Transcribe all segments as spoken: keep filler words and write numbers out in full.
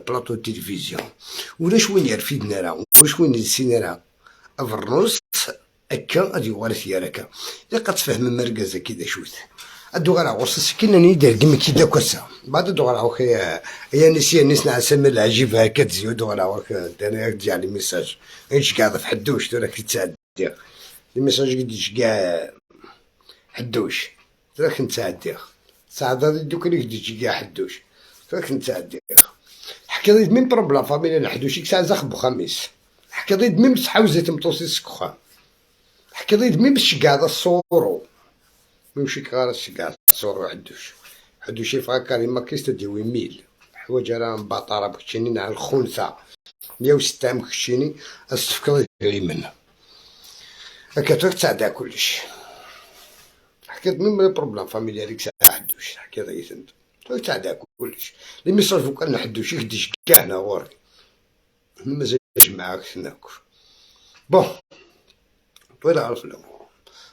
plateau de télévision. Ulac win yerfiden ara, ulac win yessin ara abernus akka ad yuɣal ad t-yerr akka. Ilaq ad tfehmem argaz-agi d acu-t. Ad d-uɣaleɣ ɣur-s asekkin, ad iyi-d-tergem-ik-id akk ass-a. Mbeɛd ad d-uɣaleɣ ɣur-k, eh, ay Anis, ay Anis, nɛa Sami Lɛajiba, akka d-zyu, ad d-uɣaleɣ ɣur-k, eh, d-anayak d-yeɛni message. Ad tceggɛeḍ ɣef Ḥedduc, tura ad k-id-sɛeddiɣ. Lmessage i d-iceggeɛ Ḥedduc, tura ad k-id-sɛeddiɣ. Tesɛeddaḍ iddukal i k-d-iceggeɛ Ḥedduc, tura ad k-id-sɛeddiɣ. Teḥkiḍ-iyi-d même problème familial n Ḥedduc i yesɛa Zax deg uxxam-is. Teḥkiḍ-iyi-d même tḥawza tmeṭṭut-is seg uxxam. Teḥkiḍ-iyi-d même tceggɛeḍ aṣuru. Mi ur cikkeɣ ara tceggɛeḍ aṣuru Ḥedduc. Ḥedduc yeffeɣ akka di Makist ad d-yawi mil. Ḥwaǧ ara mbaṭara am keččini neɣ lxunsa. Mya u setta am keččini, ad s-tefkeḍ idrimen. Akka tura tesɛedda kullec. Teḥkiḍ même les problèmes familial i yesɛa Ḥedduc, teḥkiḍ-iyi-tent. Tura tesɛedda kullec. Les messages vocaux n Ḥedduc i k-d-iceggeɛen ɣur-i. Mazal jemɛeɣ-ten akk. Bon, ṭwil ɣer fell-awen.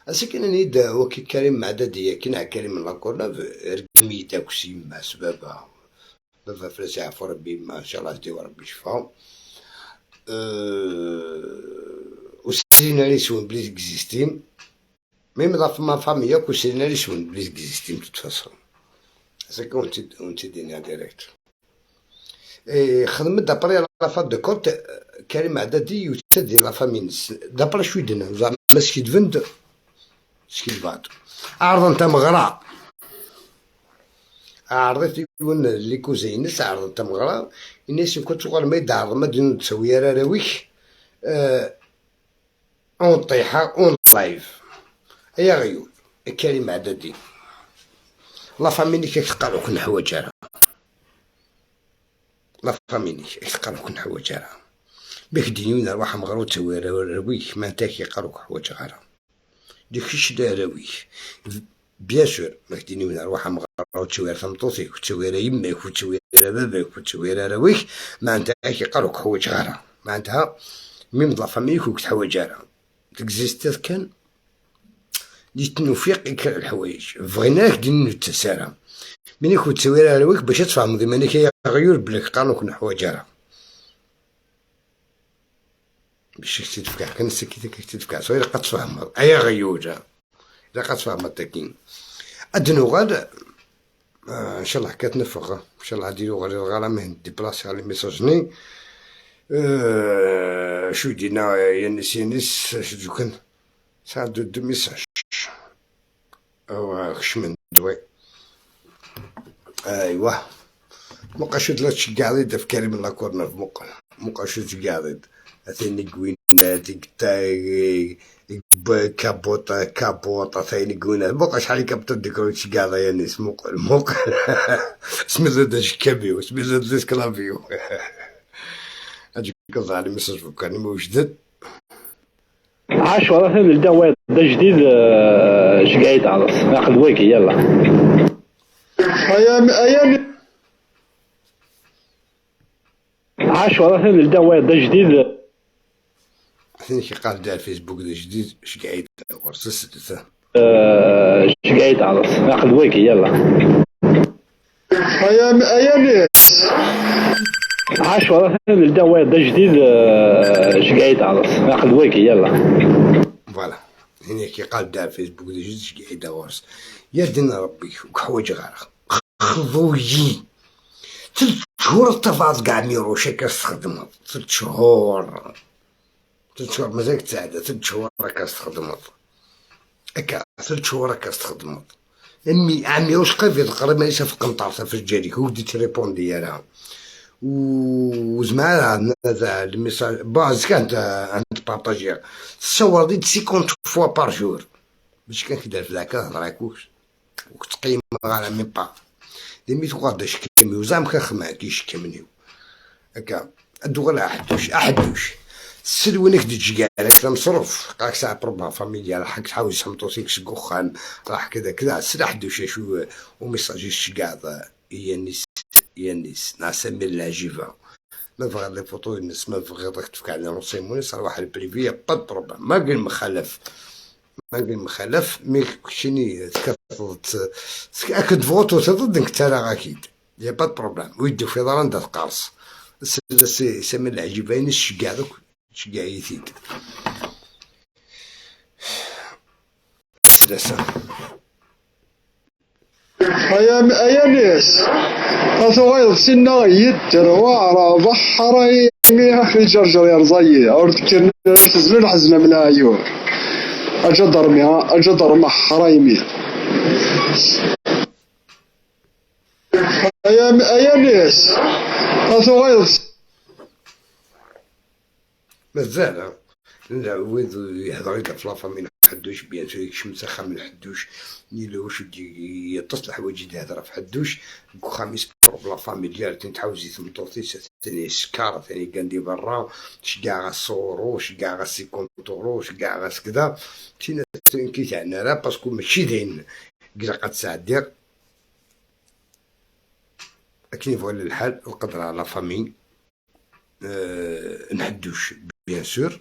Ass-agi nnan-iyi-d waki Karim Meɛdadi, akken neɣ Karim n la Courneuve, rgem-iyi-d akk s yemma-s, baba. Baba fell-as yeɛfu Rebbi, yemma, ncallah ad d-yawi Rebbi ccfa. Euh, ur srin ara iswen belli tegzistim. Même dans ma famille akk ur srin ara iswen belli tegzistim, de toute façon. C'est comme tu, on te dit en direct. Eh, xdem-d après la fin de compte, Karim Meɛdadi yewta di la famille-nnes. D'après acu i d-nnan, zeɛma skidben-d, skidben-d. Ɛerḍen tameɣra. Ɛerḍ-it yiwen n likuza-ines, ɛerḍen tameɣra. Ini-as, "Nekk ad tuɣalem ad d-tɛerḍem, ad d-ur d-tawi ara arraw-ik." Eh, ur ṭṭiḥa, ur live. Ay aɣyul, Karim Meɛdadi. La famille-ik ad k-teqqar ur k-neḥwaǧ ara. La famille-ik ad k-teqqar ur k-neḥwaǧ ara. Ma k-d-yini win rwaḥ amɣar ur ttawi ara arraw-ik, ma anta ak-yeqqar ur k-ḥwaǧeɣ ara. D kečč d arraw-ik. Bien sûr, ma k-d-yini win rwaḥ amɣar ur ttawi ara tameṭṭut-ik, ur ttawi ara yemma-k, ur ttawi ara baba-k, ur ttawi ara arraw-ik, ma anta ak-yeqqar ur k-ḥwaǧeɣ ara. Ma anta, même de la famille-ik ur k-teḥwaǧ ara. Tegzistiḍ kan, di tnufiq i kra n leḥwayeǧ. Bɣin ara k-d-inin ur ttas ara. Mi nek ur ttawi ara arraw-ik bac ad tfehmeḍ iman-ik ay aɣyul belli k-qqaren ur k-neḥwaǧ ara. Bac i k-tt-id-fkeɣ kan, sakit i k-tt-id-fkeɣ. So ilaq ad tfehmeḍ ay aɣyul, ha? Ilaq ad tfehmeḍ tagi. Ad d-nuɣal, ah, ncallah akka ad t-neffeɣ. Ncallah ad d-iruɣal iḍ ɣer amah n déplacer les messages-nni. Ah, acu i d-yenna Yanis, Yanis, acu d-yukan? Sɛeddu-d message. Awa, kecmen-d, wi. Aywa. Muqel acu d la tceggaḍ-id ɣef Karim la Courneuve, muqel. Muqel acu tceggaḍ-id. Atan i gwinat, i gta-, i gb-, kabuṭ, kabuṭ, atan i gwinat. Muqel acḥal i kabuṭ d-kkrew tceggaḍ, ay Anis, muqel, muqel. Smiḍ-d acekkabi-w, smiḍ-d lesklabi-w. Aǧekkaẓ ɛli message vocal, ma wejden. عشرة ثاني لدا وايد دا جديد، آه، شقايد عرس. ناخذ ويكي، يلا. أيام، أيام. عشرة ثاني لدا وايد دا جديد. Atan kieqal-d ar Facebook d ajdid, ceggeɛ-it ɣur-s, slet. آه، شقايد عرس. ناخذ ويكي، يلا. أيام، أيام. عشرة ثاني لدا وايد دا جديد، آه، شقايد عرس. ناخذ ويكي، يلا. Voilà. Atan kieqal-d ar Facebook d ajdid, ceggeɛ-it ɣur-s. Ya ddin Rebbi, ur k-ḥwaǧeɣ ara. Xḍu-yi. Telt chur tafat deg Ɛmiruc akka s-txedmeḍ. Telt chur. Telt chur mazal tesɛedda, telt chur akka s-txedmeḍ. Akka, telt chur akka s-txedmeḍ. Mmi, Ɛmiruc qrib yeḍqer iman-is ɣef tqenṭert, ɣef lǧal-ik, ur d-ittripundi ara. U-, ur zmireɣ ad, ad, lmessage, bon, azekka ad, ad t-partagiɣ. Tessawaleḍ-id cinquante fois par jour. Mačči kan k-d-refdeɣ akka, hḍeṛ akk. Ur k-ttqeyyimeɣ ara, même pas. D imi tuɣal d acekkem-iw, ẓer amek axemmem-agi icekkamen-iw. Akka, ad d-uɣaleɣ aḥedduc, aḥedduc. Sel win i k-d-ittceggɛen, ak d ameṣruf, qqar-ak sɛiɣ problème familial, ṛaḥ tḥawes tameṭṭut-ik seg uxxam, ṛaḥ kda, kda. Sel aḥedduc acu, euh, umiṣaj i tceggɛeḍ, euh, i Yanis, Yanis, neɣ Samir Lɛjiba. Ma tebɣiḍ les photos-ines, ma tebɣiḍ ad k-d-fkeɣ les renseignements-ines, ṛwaḥ le privé, y a pas de problème. Ma deg lemxalaf, Ma deg lemxalaf, mi keččini tekkateḍ-tt, tek-, akken tebɣuḍ tewteḍ-d, nekk ttarraɣ-ak-id. Y a pas de problème. Wi d-tufiḍ ara anda teqqers. Sella si Sami Lɛeǧib ayen i s-ceggeɛ akk, ceggeɛ-iyi-t-id. Sella sa. Ay am-, ay anis, a tuɣaleḍ sinna yedder waɛraḍ aḥray imi iǧerǧer yerẓa-yi, ur d-kkren ara tezlu lḥezna am leɛyur. Aǧadarmi, aǧadarmi aḥray imi. Ay am-, ay anis, a tuɣaleḍ. Mazal, ah. Nella wid yehder-d ɣef la famille n Ḥedduc, bien sûr, yekcem s axxam n Ḥedduc, yella wacu d-, yeṭṭes leḥwayeǧ i d-yehder ɣef Ḥedduc, deg uxxam-is, problème familial, tin tḥawez i tmeṭṭut-is, tin yeskeṛ, tin yeggan di berra, ceggeɛ-as s uɣurru, ceggeɛ-as s ikunṭuru, ceggeɛ-as kda, tin tin ki teɛna ara, parce que mačči d ayen ilaq ad tesɛeddiɣ. Akken yebɣu lḥal, lqedra la famille, euh, n Ḥedduc, bien sûr.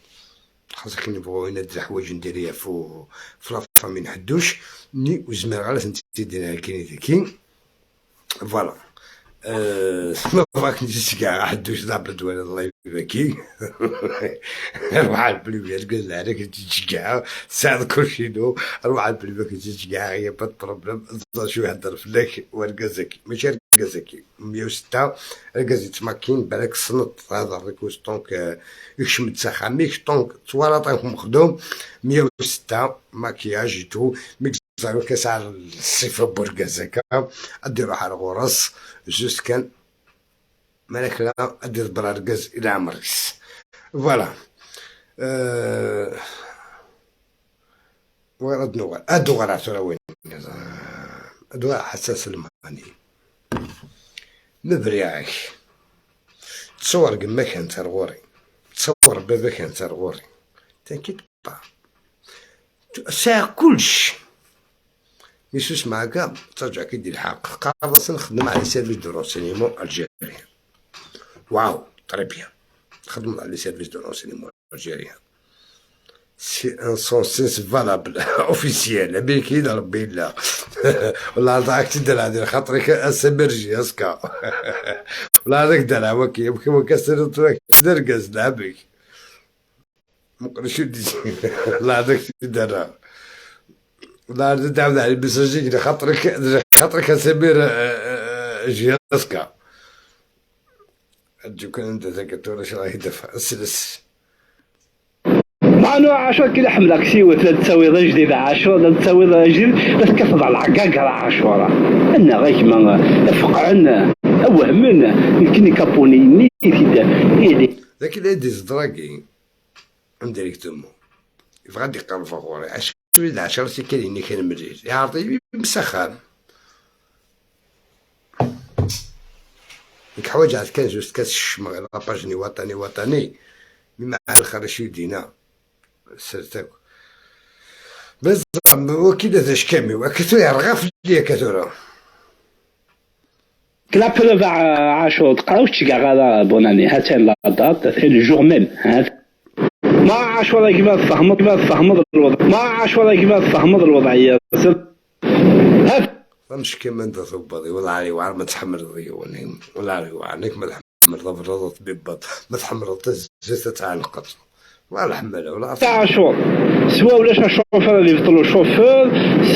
Xas akken yebɣu ayen ad d-ḥwaǧen diri ɣef u-, ɣef la famille n Ḥedduc, ni ur zmireɣ ara ad tent-id-iniɣ akken i daki. Voilà. Euh, ma bɣa akken tt-id-ceggɛeɣ a Ḥedduc, d abrid wala live-agi. Arwaḥ al-plimi, argaz n leɛrak tt-id-ceggɛeɣ, tesɛiḍ kulci-inu, arwaḥ al-plimi akken tt-id-ceggɛeɣ, y a pas de problème, ẓer acu ihedder fell-ak wergaz-agi, mačči argaz-agi. Meyya u setta, argaz yettmakin, balak tessneḍ, hada request, donc, euh, ikcem-d s axxam-ik, donc, twalaḍ amek mexdum, meyya u setta, maquillage et tout, mi yeẓra ur yesɛi ṣṣifa n urgaz akka, ad d-iruḥ ar ɣur-s, juste kan, malak la, ad d-iḍebber argaz i leɛmer-is. Voilà. Euh, Wer ad nuɣal, ad uɣaleɣ tura win. Ad uɣaleɣ ḥassas lmani. Ma briɣ-ak, ttṣawar gma-k anta ar ɣur-i, ttṣawar baba-k anta ar ɣur-i. T'inquiète pas. Sɛiɣ kullec. Mi susmeɣ akka, ttaǧǧaɣ-k-id di lḥeqq. Qqareɣ-asen xeddem ɛli service de renseignement algérien. Waw, très bien. Txeddmeḍ ɛli service de renseignement algérien. C'est un sens, c'est valable, officiel. Abiki d Rebbi yella. Wala ad ak-tt-id-rreɣ di lxaṭer-ik, a Samir J S K. Wala ad ak-d-rreɣ waki, waki, waki, as-tiniḍ tura d argaz, d abik. Meqqer acu d-, wala ad ak-tt-id-rreɣ. Wala ad d-ɛawdeɣ les messages-ik di lxaṭer-ik, di lxaṭer-ik, a Samir, euh, euh, J S K. Aǧǧu kan anda tagi tura, acu ara yi-d-taf-, sles. Meɛna a Ɛacur, kra ḥemmleɣ-k s yiwet, la d-tawiḍ ajdid a Ɛacur, la d-tawiḍ ajdid, la tekkateḍ ɛla ɛgagar a Ɛacur. Annaɣ a gma, afeqɛen, a wehmen, nekkini kapuni-nni i t-id-, i d-, d akken ay d-iẓḍer-agi, indirectement. Yebɣa ad d-iqerreb ɣur-i. Acu d ɛecra tikkal yenna kan mlil. Iɛreḍ-iyi s axxam. Nekk ḥwaǧeɣ-t kan juste kan s-kecmeɣ i la page-nni waṭani waṭani. Mi ma lxir acu i d-yenna. Sert akk. Bes, wakil ad acekam-iw. Akka tura yerɣa fell-i akka tura. La preuve a Ɛacur, teqqar ur ttceggɛeɣ ara bonne année. Ha-tt-an la date, et le jour même. Ha-t-, ma Ɛacur a gma tfehmeḍ, ma tfehmeḍ lweḍ-, ma Ɛacur a gma tfehmeḍ lweḍɛiyya. Ha-t-, ameckim anda tewweḍ, i wala yewɛer ma tḥemmleḍ yiwen, wala yewɛer, nekk ma tḥemmleḍ aberraḍ ad tbibbeḍ, ma tḥemmleḍ tazizet ad tɛelqeḍ. Wala ḥemmel, wala a Ɛacur. Swa ulac acufur ad yebṭel ucufur,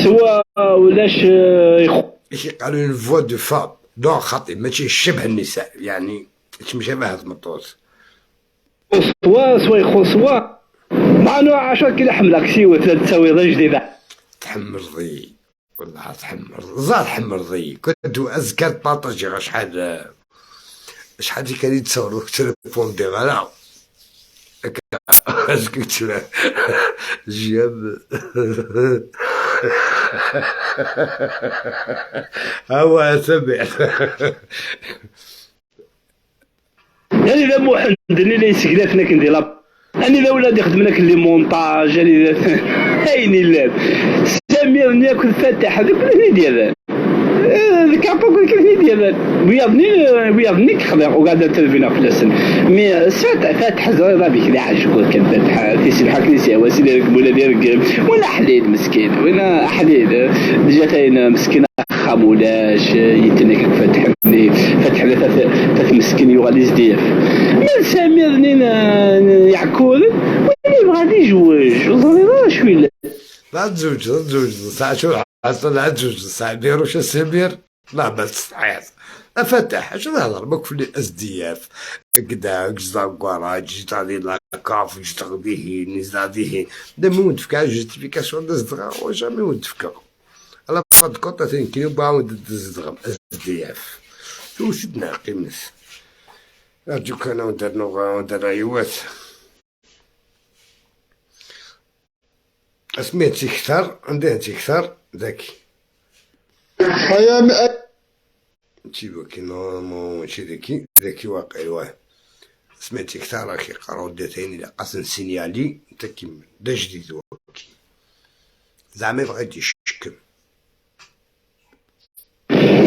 swa ulac, eh, ixu- Ici قالوا une voix de femme. Non, xaṭi, mačči ccebḥ nnisa, yeɛni, ttemcabaha tmeṭṭut. Swa, swa ixu-, swa. Meɛna a Ɛacur, kra ḥemmleɣ-k s yiwet, la d-tawiḍ ajdid. Tḥemmleḍ-iyi. Wala tḥemmleḍ. Ẓer tḥemmleḍ-iyi. Kuntu azekka ad partagiɣ acḥal, eh, acḥal tikkal i d-sawleɣ ur k-ttrepondiɣ ara. Akka, azekka tura. J'aime. Awa, tabiɛt. Anida Muḥend-nni la yesseglafen akken di la, anida ula d-ixedmen akken les montages, anida ayen illan. Samir-nni akked Fataḥ, d akk nitni i d-yerran. Eh, d Kapo akked nitni i d-yerran. Wiyaḍ-nni, wiyaḍ-nni i yexḍiɣ, ugaɛd ad terbineɣ fell-asen. Mais, eh, s Fataḥ, Fataḥ ẓriɣ d abik d aɛejgur kan Fataḥ, tiselḥa akken i s-yehwa, sidi ireggem ula d ireggem. Wala aḥlil meskin, wala aḥlil, eh, déjà tayen, eh, meskin. axxam ulac, yetten-ak akk Fatḥ-nni, Fatḥ-nni tat-, tat meskin yuɣal S D F. Ma d Samir-nni n, n Yeɛkuren, win yebɣa ad izweǧ, ur ẓriɣ ara acu yella. La tzewǧeḍ, la tzewǧeḍ, saɛa acu ḥaṣel, la tzewǧeḍ, saɛa biruc a Samir. La ma tsetḥiḍ. A Fatḥ, acu d hḍer ma fell-i S D F? Gda, gzda deg ugaṛaj, gzda di la cave, gzda dihin, gzda dihin. Da mi wen-d-fkeɣ justification da zedɣeɣ, jamais wen-d-fkeɣ. Ala fad kont aten kini ba wen-d-tzedɣem S D F. Tewwet-d neɣ qqimet. Rǧu kan a wen-d-rnuɣ, a wen-d-rnuɣ yiwet. Asmi ad tikter, anda ad tikter, daki. Aya m-, Mačči daki, normalement, mačči daki, daki waqil, wa. Asmi ad tikter, ad k-iqqar ur d-atayen ilaq ad ten-sinyali, takim, d ajdid waki. Zeɛma yebɣa ad d-icekkem.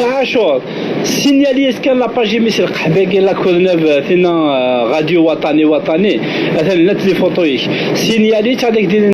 Ɛacur, sinyali-yas kan la page imi-s lqeḥba-agi, la Courneuve, tinna, euh, Radio Watani Watani, atan llant les photos-ik. Sinyali-tt ad ak-d-inin